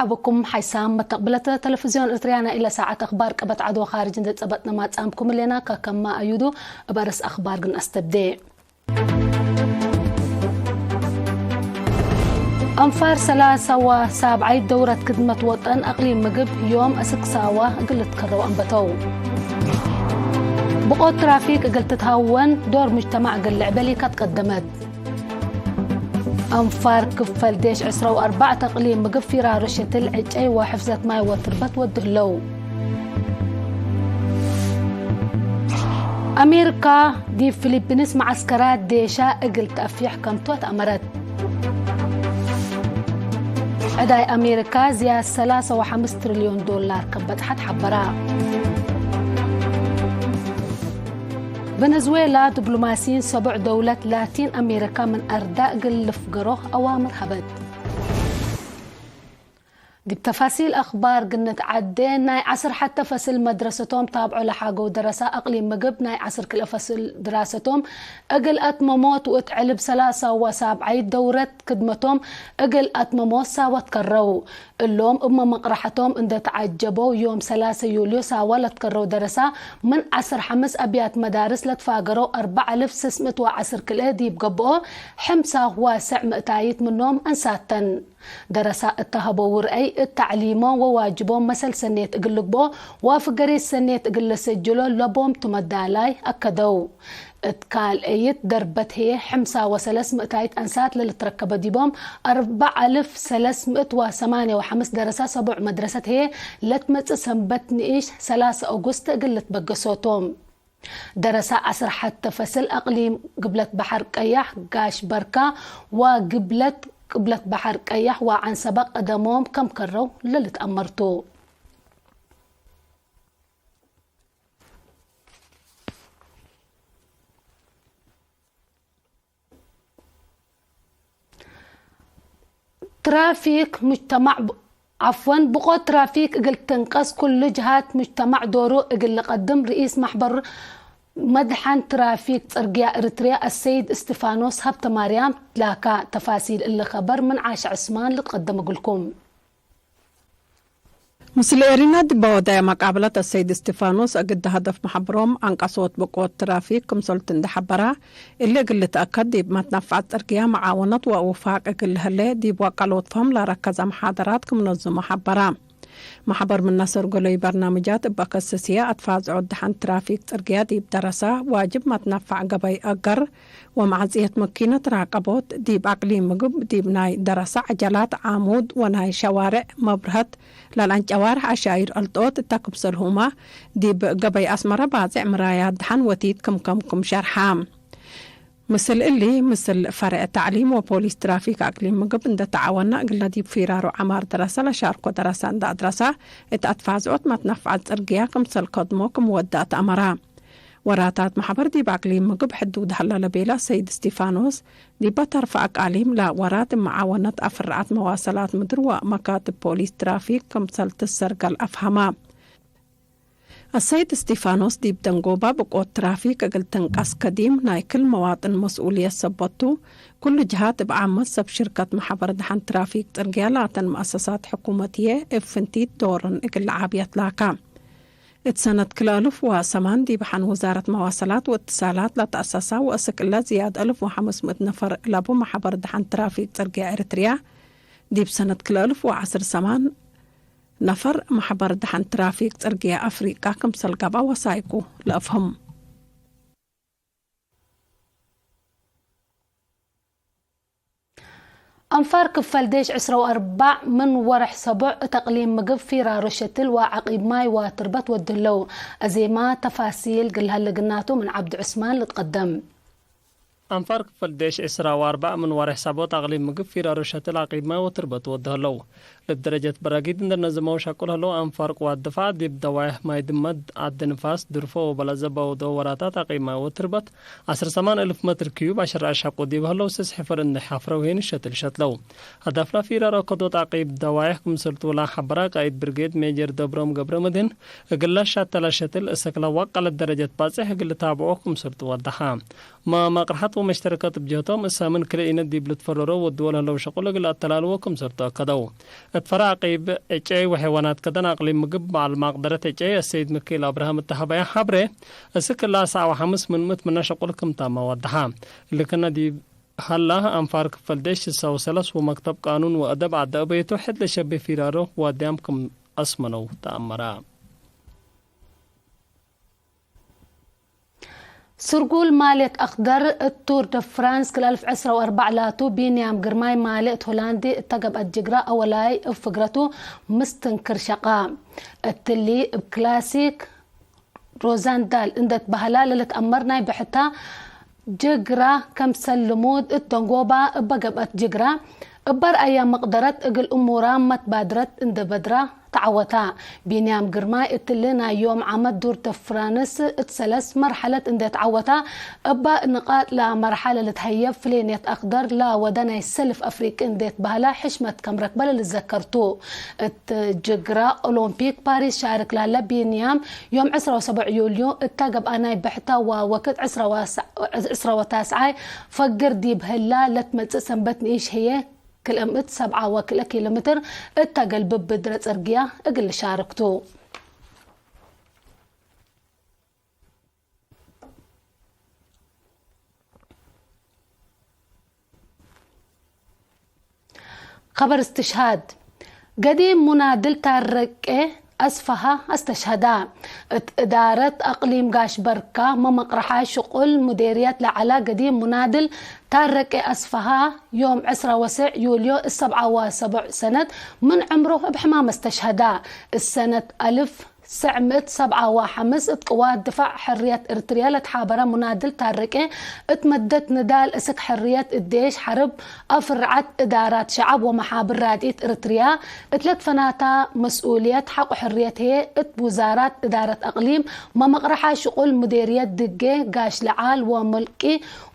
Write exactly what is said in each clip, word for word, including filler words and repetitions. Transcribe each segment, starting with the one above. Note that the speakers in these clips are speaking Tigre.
አብኩም ሓይሳም መተቅብለተ ተለፍዝዮን ኤርትርያ ናይ እለ ሳዐት አኽባር ቀበት ዐድ ወኻርጅ እንዴ ጸበጥነ ማጻምኩም እሌና። ከከማ አዩዱ እብ አርስ አኽባር ግን አስተብዴ። አንፋር ሰላሳ ወሳብዓይት ደውረት ክድመት ወጠን አቅሊም ምግብ ዮም አስክ ሳዋ እግል ልትከረው አንበተው። ብቆት ትራፊክ እግል ትትሃወን ዶር ሙጅተማዕ እግል ልዕበ ሊካት ቀደመት። አንፋር ክፈል ዴሽ ዕስራ ወአርበዕ ተቅሊም ምግብ ፊራሮ ሸትል ዕጨይ ወሕፍዘት ማይ ወትርበት ወዱ ህለው። አሜሪካ ዲብ ፊሊፒንስ መዐስከራት ዴሻ እግል ተአፍየሕ ከምቱ አትአመረት። ዕዳይ አሜሪካ ዝያድ ሰላሳ ወሐምስ ትሪልዮን ዶላር ከም በጽሐት ሐበራ። ቨነዝዌላ ዲፕሎማሲይን ሰቦዕ ደውለት ላቲን አሜሪካ ምን አርዳ እግል ልፍገሮ አዋምር ሀበት። ዲብ ተፋሲል አኽባር ግንት ዐዴ፣ ናይ ዐስር ሐተ ፈስል መድረሰቶም ታብዖ ለሓገው ደረሳ አቅሊም ምግብ ናይ ዐስር ክልኤ ፈስል ድራሰቶም እግል አትመሞት ወእት ዕልብ ሰላሳ ወሳብዓይት ደውረት ክድመቶም እግል አትመሞት ሳወት ከረው። እሎም እብ መመቅረሐቶም እንደ ተዐጀበው፣ ዮም ሰላሰ ዩልዮ ሳዋ ለትከረው ደረሳ ምን ዐስር ሐምስ አብያት መዳርስ ለትፋገረው አርበዕ አልፍ ስስ ምእት ወዐስር ክልኤ ዲብ ገብኦ፣ ሕምሳ ወሰዕ ምእታይት ምኖም አንሳተን። ደረሳ እተ ሀበው ውርአይ፣ እት ተዕሊሞም ወዋጅቦም መሰል ሰኔት እግል ልግብኦ ወፍገሪት ሰኔት እግል ልሰጅሎ ለቦም ቱ መዳላይ አከደው። እት ካልአይት ደርበት ህዬ፣ ሕምሳ ወሰለስ ምእታይት አንሳት ለልትረከበ ዲቦም፣ አርበዕ አልፍ ሰለስ ምእት ወሰማንየ ወሐምስ ደረሳ ሰቡዕ መድረሰት ህዬ፣ ለትመጽእ ሰንበት ንኢሽ ሰላሰ ኦጉስት እግል ልትበገሶ ቶም። ደረሳ ዐስር ሐተ ፈስል አቅሊም ግብለት በሐር ቀያሕ፣ ጋሽ በርካ ወግብለት ቅብለት በሐር ቀያሕ ወዐንሰበ ቀደሞም ከም ከረው ለልትአመር ቱ። ትራፊክ ሙጅተማዕ ብ-፣ ዐፍወን፣ ብቆት ትራፊክ እግል ትንቀስ፣ ኩሉ ጅሃት ሙጅተማዕ ዶሩ እግል ልቀድም፣ ርኢስ ማሕበር መድሐን ትራፊክ ጽርግያ ኤረትርያ አሰይድ እስቲፋኖስ ሀብተማርያም ላካ። ተፋሲል እሊ ከበር ምን ዓሸ ዑስማን ልትቀደም እግልኩም። ምስል ኤሪና ዲብ ወዳየ መቃብለት አሰይድ እስቲፋኖስ፣ እግል ሀደፍ መሐብሮም አንቀሶት ብቆት ትራፊክ ክምሰልቱ እንዴ ሐበራ፣ እሊ እግል ልትአከድ ዲብ መትነፋዐት ጽርግያ መዓወነት ወውፋቅ እግል ለህሌ፣ ዲብ ወቀሎት ፈም ለረከዘ መሓደራት ክም ነዝሞ ሐበራ። መሕበር ምን ነሰር ገሎይ በርናምጃት እበ ከሰስየ፣ አትፋዝዖት ደሐን ትራፊክ ጽርግያ ዲብ ደረሰ፣ ዋጅብ መትነፋዕ ገበይ አገር፣ ወመዓጽየት መኪነት ራቀቦት፣ ዲብ አቅሊም ምግብ፣ ዲብ ናይ ደረሰ ዐጀላት፣ ዓሙድ ወናይ ሸዋርዕ መብርሀት፣ ለልአንጨዋርሕ አሻይር አልጦት እተ ክምሰልሁመ፣ ዲብ ገበይ አስመረ ባጽዕ ምራያት ደሐን ወቲት ክምከም ክም ሸርሐ። ምስል እሊ፣ ምስል ፈርዕ ተዕሊም ወፖሊስ ትራፊክ አቅሊም ምግብ እንደ ተዓወነ፣ እግለ ዲብ ፊራሮ ዐማር ደረሰ ለሻርኮ ደረሰ እንደ አድረሰ፣ እት አትፋዝዖት መትነፍዐት ጽርግያ ክምሰል ከድሞ ክም ወደ አትአመረ። ወራታት መሕበር ዲብ አቅሊም ምግብ ሕዱድ ሀለ ለቤለ ሰይድ እስቲፋኖስ፣ ዲበ ተርፈ አቃሊም ለወራት መዓወነት አፍርዓት መዋሰላት ምድር ወመካትብ ፖሊስ ትራፊክ ክምሰል ትሰርገል አፍሀመ። አሰይድ እስቲፋኖስ ዲብ ደንጎባ ብቆት ትራፊክ እግል ትንቀስ ከዲም ናይ ክል መዋጥን መስኡልየት ሰበት ቱ፣ ኩሉ ጅሃት እብ ዓመት ሰብ ሽርከት መሕበር ደሐን ትራፊክ ጽርግያ ላተን መአሰሳት ሕኩመትዬ እብ ፍንቲት ዶርን እግል ለዓብየት ላካ። እት ሰነት ክልኤ አልፍ ወሰማን ዲብ ሐን ውዛረት መዋሰላት ወእትሳላት ለተአሰሳ ወእስክ እለ ዝያድ አልፍ ወሐምስ ምእት ነፈር ለቡ መሕበር ደሐን ትራፊክ ጽርግያ ኤረትርያ፣ ዲብ ሰነት ክልኤ አልፍ ወዐስር ሰማን ነፈር መሕበር ደሐን ትራፊክ ጽርግየ አፍሪቃ ክምሰል ገብአ ወሳይቁ ለአፍህም። አንፋር ክፈል ዴሽ ዕስራ ወአርበዕ ምን ወርሕ ሰቡዕ እት አቅሊም ምግብ ፊራሮ ሸትል ወዐቂብ ማይ ወትርበት ወድለው። አዜማ ተፋሲል ግልሀ ለግናቱ ምን ዐብዱ ዑስማን ልትቀደም። አንፋር ክፈል ዴሽ ዕስራ ወአርበዕ ምን ወሬሕ ሳቦት አቅሊም ምግብ ፊራሮ ሸትል አቂብ ማይ ወትርበት ወደ ህለው። ለደረጀት በራጊድ እንደ ነዝመው ሸቁል ህለው አንፋር ቅዋት ድፋዕ ዲብ ደዋይሕ ማይ ድመት፣ አዲ ንፋስ፣ ድርፎ ወበለዘ በውዶ ወራታት አቂብ ማይ ወትርበት ዐስር ሰማን እልፍ መትር ክዩብ አሸራዕ ሸቁ ዲብ ህለው ስስ ሕፍር እንደ ሐፍረው ሄን ሸትል ሸትለው። ሀዳፍላ ፊራሮ ከዶት አቂብ ደዋይሕ ክምሰልቱ ለሐበራ ቃኢድ ብርጌድ ሜጀር ደብሮም ገብረመድህን እግለ ሸተለ ሸትል እሰክለ ወቀለት ደረጀት ባጽሕ እግል ልታብዖ ክምሰልቱ ወደሐ። መ-፣ መቅርሐት ወመሽተረከት እብ ጀህቶም፣ እሳምን ክልኢነት ዲብ ልትፈረሮ ወድወል ህለው ሸቁል እግል አተላልዎ ክምሰልቱ አከደው። እት ፈራቂብ ዕጨይ ወሐይዋናት ከደን አቅሊም ምግብ በዐል ማቅደረት ዕጨይ አሰይድ ሚካኤል አብርሃም እተ ሀበያ ሐብሬ፣ እስክ እላ ሰዓ ወሐምስ ምን ምእት ምነ ሸቁል ክም ታመ ወደሐ። እሊ ክነ ዲብ ሀላ አንፋር ክፈል ዴሽ ስሳ ወሰለስ ወመክተብ ቃኑን ወአደብ ዐዲ አበይቱ ሕድ ለሸቤ ፊራሮ ዋድያም ክም አስመነው ተአመረ። ስርጉል ማልየት አክደር እት ቱር ደ ፍራንስ ክል አልፍ ዕስራ ወአርበዕ ላቱ፣ ቢንያም ግርማይ ማልየት ሆላንዲ እተ ገብአት ጅግራ አወላይ እብ ፍግረቱ ምስትንክር ሸቃ። እትሊ እብ ክላሲክ ሮዛንዳል እንዴ ትበህላ ለልትአመር ናይ ብሕታ ጅግራ ከምሰል ልሙድ እት ደንጎባ እበ ገብአት ጅግራ፣ እበ ረአያ መቅደረት እግል እሙራ መትባድረት እንዴ በድራ ተዐወታ። ቢንያም ግርማይ እትሊ ናይ ዮም ዓመት ዱር ደ ፍራንስ እት ሰለስ መርሐለት እንዴ ተዐወታ፣ እበ ንቃጥ ለመርሐለ ልትሀየብ ፍሌንየት አክደር ለወደ ናይ ሰልፍ አፍሪቂ እንዴ ትበህላ ሕሽመት ከም ረክበ ለልትዘከር ቱ። እት ጅግራ ኦሎምፒክ ፓሪስ ሻርክ ለሀለ ቢንያም፣ ዮም ዕስራ ወሰብዕ ዩልዮ እተ ገብአ ናይ ብሕታ ወወክድ ዕስራ ወታስዓይ ፈግር ዲብ ህላ ለትመጽእ ሰንበት ንኢሽ ህዬ፣ ክልኤ ምእት ሰብዓ ወክልኤ ኪሎ ሜትር እተ ገልብብ ብድረ ጽርግያ እግል ልሻርክ ቱ። ከበር እስትሽሃድ። ገዲም ሙናድል ታረቄ አስፈሃ አስተሽሀዳ። እት እዳረት አቅሊም ጋሽ በርካ መመቅረሓ ሽቁል ሙዴርየት ለዐላ ገዲም ሙናድል ታረቄ አስፈሃ ዮም ዕስራ ወሰዕ ዩልዮ እሰብዓ ወሰቡዕ ሰነት ምን ዕምሩ እብ ሕማም አስተሽሀዳ። እሰነት አልፍ ሰዕ ምእት ሰብዓ ወሐምስ እት ቅዋት ድፋዕ ሕርየት እርትርየ ለትሓበረ ሙናድል ታረቄ፣ እት መደት ንዳል እስክ ሕርየት እዴሽ ሐርብ አፍርዓት እዳራት ሸዐብ ወመሓብር ራድኢት እርትርያ እት ለትፈናታ መስኡልየት ሐቆ ሕርየት ህዬ፣ እት ውዛራት እዳረት አቅሊም መመቅረሓ ሽቁል ሙዴርየት ድጌ ጋሽ ለዓል ወሙልቂ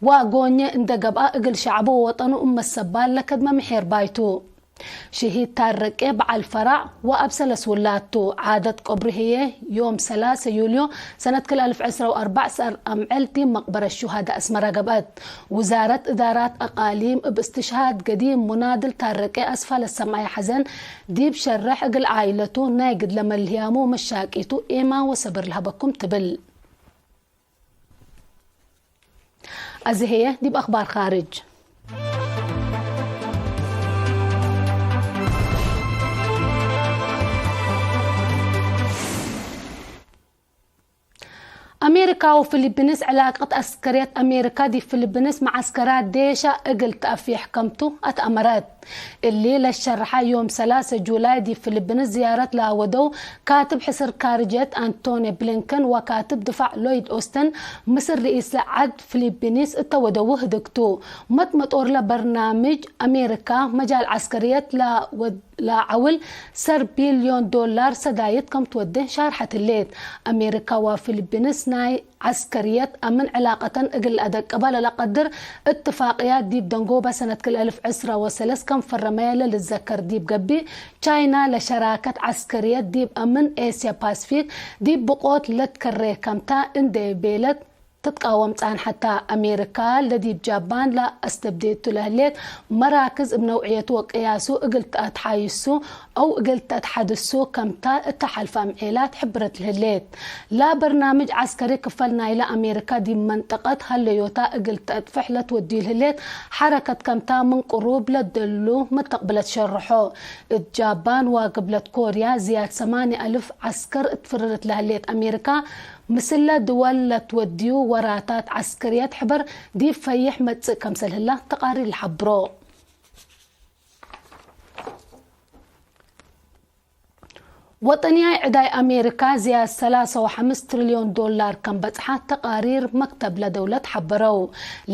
ዋጎኘ እንደ ገብአ፣ እግል ሸዐቡ ወወጠኑ እመ ሰባል ለከድመ ምሒር ባይቱ። ሽሂድ ታረቄ በዐል ፈራዕ ወአብ ሰለስ ውላድ ቱ። ዓደት ቀብሩ ህዬ ዮም ሰላሰ ዩልዮ ሰነት ክል አልፍ ዕስራ ወአርበዕ ሰር አምዕል ዲብ መቅበረት ሹሃዳ አስመረ ገብአት። ውዛረት እዳራት አቃሊም እብ እስትሽሃድ ገዲም ሙናድል ታረቄ አስፋ ለሰምዐየ ሐዘን ዲብ ሸርሕ፣ እግል ዓኢለቱ ናይ ግድለ መልህያሙ ወመሻቂቱ ኤማን ወሰብር ለሀበኩም ትብል። አዜ ህዬ ዲብ አክባር ካርጅ። አሜሪካ ወፊሊፒንስ ዕላቀት ዐስከርየት አሜሪካ ዲብ ፊሊፒንስ መዐስከራት ዴሻ እግል ተአፊሕ ከምቱ አትአመረት። እሊ ለሸርሐ ዮም ሰላሰ ጁላይ ዲብ ፊሊፒንስ ዝያረት ለአወደው ካትብ ሕስር ካርጅየት አንቶኒ ብሊንከን ወካትብ ድፋዕ ሎይድ ኦስተን ምስል ርኢስ ለዐድ ፊሊፒንስ እተ ወደው ህድግቱ። መጥመጦርለ በርናምጅ አሜሪካ መጃል ዐስከርየት ለአወድ ለዐውል ሰር ቢልዮን ዶላር ሰዳይት ከም ትወዴ ሻርሐት ህሌት። አሜሪካ ወፊሊፒንስ ናይ ዐስከርየት አምን ዕላቀተን እግል ለአደቅበ ለለቀድር እትፋቅያት ዲብ ደንጎበ ሰነት ክል አልፍ ዕስራ ወሰለስ ከም ፈረመየ ለልዘከር ዲብ ገብእ፣ ቻይና ለሸራከት ዐስከርየት ዲብ አምን ኤስያ ፓስፊክ ዲብ ብቆት ለትከሬ ከምታ እንዴ ቤለት ትትቃወም ጻንሐታ። አሜሪካ ለዲብ ጃባን ለአስተብዴቱ ለህሌት መራክዝ እብ ነውዕየቱ ወቅያሱ እግል ተአትሓይሱ አው እግል ተአትሐድሱ ከምታ እተ ሐልፈ አምዔላት ሕብረት ለህሌት። ለበርናምጅ ዐስከሪ ክፈል ናይለ አሜሪካ ዲብ መንጠቀት ሀለዮታ እግል ተአጥፍሕ ለትወድዩ ለህሌት ሐረከት ከምታ ምን ቅሩብ ለደሉ መተቅብለት ሸርሖ። እት ጃባን ወግብለት ኮርያ ዝያድ ሰማንየ አልፍ ዐስከር እት ፍርርት ለህሌት አሜሪካ፣ ምስለ ድወል ለትወድዩ ወራታት ዐስከርየት ሕበር ዲብ ፈይሕ መጽእ ከምሰል ህላ ተቃሪር ለሐብሮ። ወጠንያይ ዕዳይ አሜሪካ ዝያድ ሰላሰ ወሐምስ ትሪልዮን ዶላር ከም በጽሐ ተቃሪር መክተብ ለደውለት ሐበረው።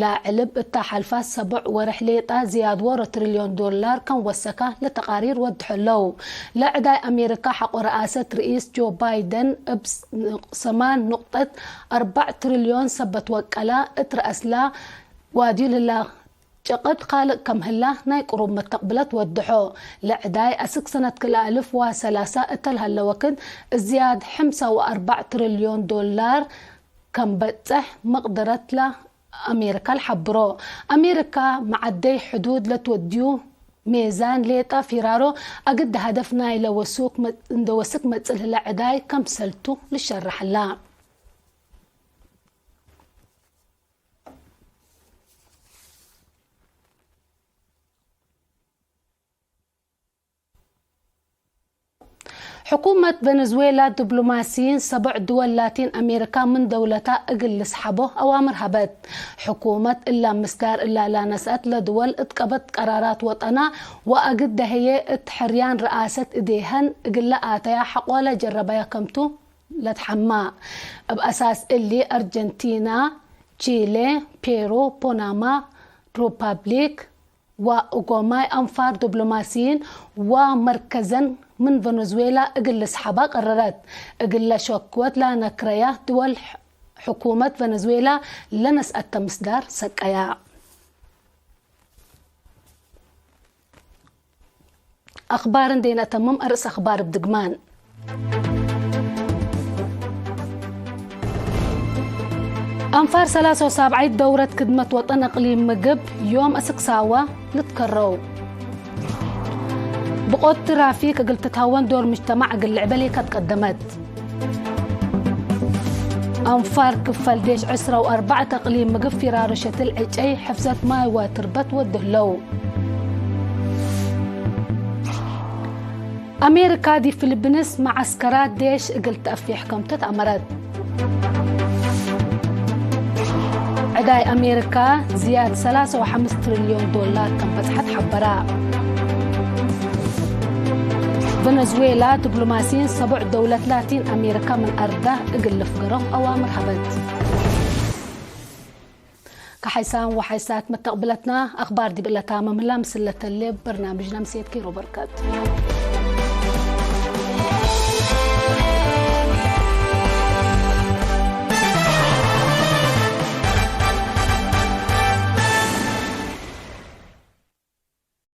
ለዕልብ እተ ሐልፋት ሰቦዕ ወርሕ ሌጣ ዝያድ ዎሮ ትሪልዮን ዶላር ከም ወሰካ ለተቃሪር ወድሖ ለው። ለዕዳይ አሜሪካ ሐቆ ረአሰት ርኢስ ጆ ባይደን እብ ሰማን ኑቅጠት አርበዕ ትሪልዮን ሰበት ወቀላ እት ረአስላ ዋድዩ ልላ ጨቅድ ካልቅ ከም ህላ ናይ ቅሩብ መተቅብለት ወድሖ። ለዕዳይ አስክ ሰነት ክልኤ አልፍ ወሰላሳ እተ ለሀለ ወክድ እዝያድ ሕምሳ ወአርበዕ ትሪልዮን ዶላር ከም በጽሕ መቅደረት ለአሜሪካ ለሐብሮ። አሜሪካ መዐደይ ሕዱድ ለትወድዩ ሜዛን ሌጠ ፊራሮ አግድ ሀደፍ ናይለ ወሱክ መ-፣ እንደ ወስክ መጽእ ለህለ ዕዳይ ከምሰልቱ ልሸረሐላ። ሕኩመት ቨነዝዌላ፣ ዲብሎማሲይን ሰቦዕ ድወል ላቲን አሜሪካ ምን ደውለታ እግል ልስሐቦ አዋምር ሀበት። ሕኩመት እላ ምስዳር እላ ላነስአት ለድወል እት ቀበት ቀራራት ወጠና ወአግደ ህዬ እት ሕርያን ረአሰት እዴሀን እግለ አተያ ሐቆለ ጀረበያ ከምቱ ለትሐማ። እብ አሳስ እሊ፣ አርጀንቲና፣ ቺሌ፣ ፔሩ፣ ፖናማ ሩፓብሊክ፣ ወኡጎማይ አንፋር ዲብሎማሲይን ወመርከዘን ምን ቨነዝዌላ እግል ልስሐባ ቀረረት። እግለ ሸክወት ለነክረያ ድወል ሕኩመት ቨነዝዌላ ለነስአተ ምስዳር ሰቀያ። አክባር እንዴ ነአተምም፣ አርእስ አክባር እብ ድግማን። አንፋር ሰላሳ ወሳብዓይት ደውረት ክድመት ወጠን እቅሊም ምግብ ዮም አስክ ሳዋ ልትከረው። ብቆት ትራፊክ እግል ትትሀወን ዶር ምጅተማዕ እግል ልዕበ ሌከ ትቀደመት። አንፋር ክፈል ዴሽ ዕስራ ወአርበዕ ተቅሊም ምግብ ፊራሮ ሸትል ዕጨይ፣ ሕፍዘት ማይ ወትርበት ወድህለው። አሜሪካ ዲብ ፊሊፒንስ መዐስከራት ዴሽ እግል ተአፊሕ ከምቱ ተአመረት። ዕዳይ አሜሪካ ዝያድ ሰላሳ ወሐምስ ትሪልዮን ዶላር ከም በጽሐት ሐበራ። ቨነዝዌላ፣ ዲብሎማሲይን ሰቦዕ ደውለት ላቲን አሜሪካ ምን አርዳ እግል ልፍገሮም አዋምር ሀበት። ከሐይሳም ወሐይሳት መተቅብለትና አክባር ዲብ እለ ታመምላ ምስል ለተሌ በርናምጅና ምሴት ኪሮ በርከት።